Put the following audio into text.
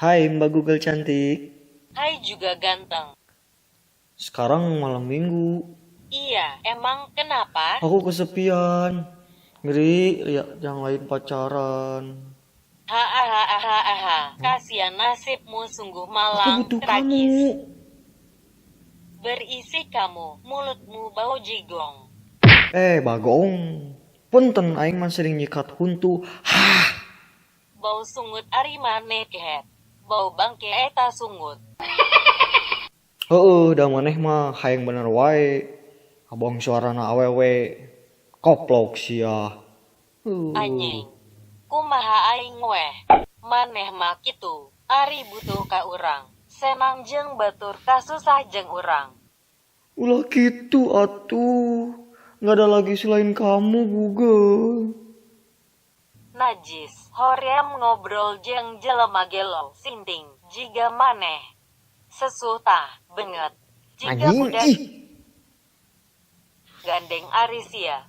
Hai, Mbak Google cantik. Hai juga, ganteng. Sekarang malam Minggu. Iya, emang kenapa? Aku kesepian. Ngeri lihat yang lain pacaran. Hahaha, kasihan nasibmu sungguh malang, Aku butuh tragis. Kamu. Berisi kamu, mulutmu bau jigong. Eh, bagong. Punten, aing mah sering nyikat huntu. Hah. Bau sungut ari maneh, kehet. Bau bangke eta sungut. Heeh, da maneh mah hayang bener wae. Abang suarana awewe. Koplok sia. Anjing. Kumaha aing weh. Maneh mah kitu. Ari butuh ka urang. Senang jeung batur kasusah jeung urang. Ulah gitu atuh. Nggak ada lagi selain kamu, Google. Najis, hoream ngobrol jeung jelema gelo, sinting, jiga maneh. Sesuh tah, banget. Jiga Anjing, budak ih. Gandeng ari sia.